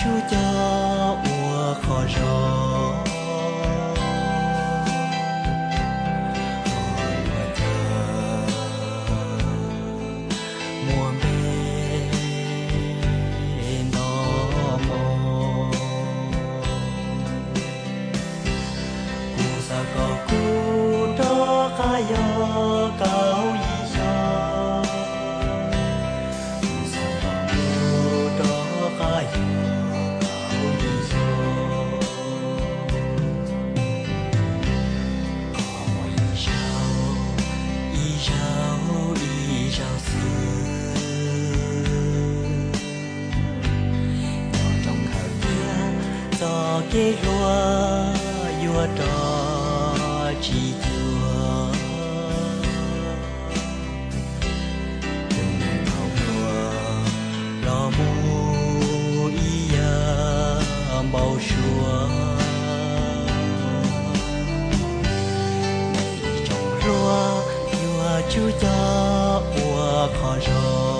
Tsub coj ua qhov zog, qhov yuav ua cas muaj npe nto moo. Kuv xav kom kuv rov qab yog kaum yim xyoo. Kuv xav kom kuv rov qab yog kaum yim xyoo. Qhov muaj ib zaug, ib zaug, ib zaug xwb. Nyob rau khaws tias txoj kev hluas yuav rov tsis cuag. Tus neeg thaum hluas los mus ib yam npau suav. Ib tsoom hluas yuav tsub coj ua qhov zog.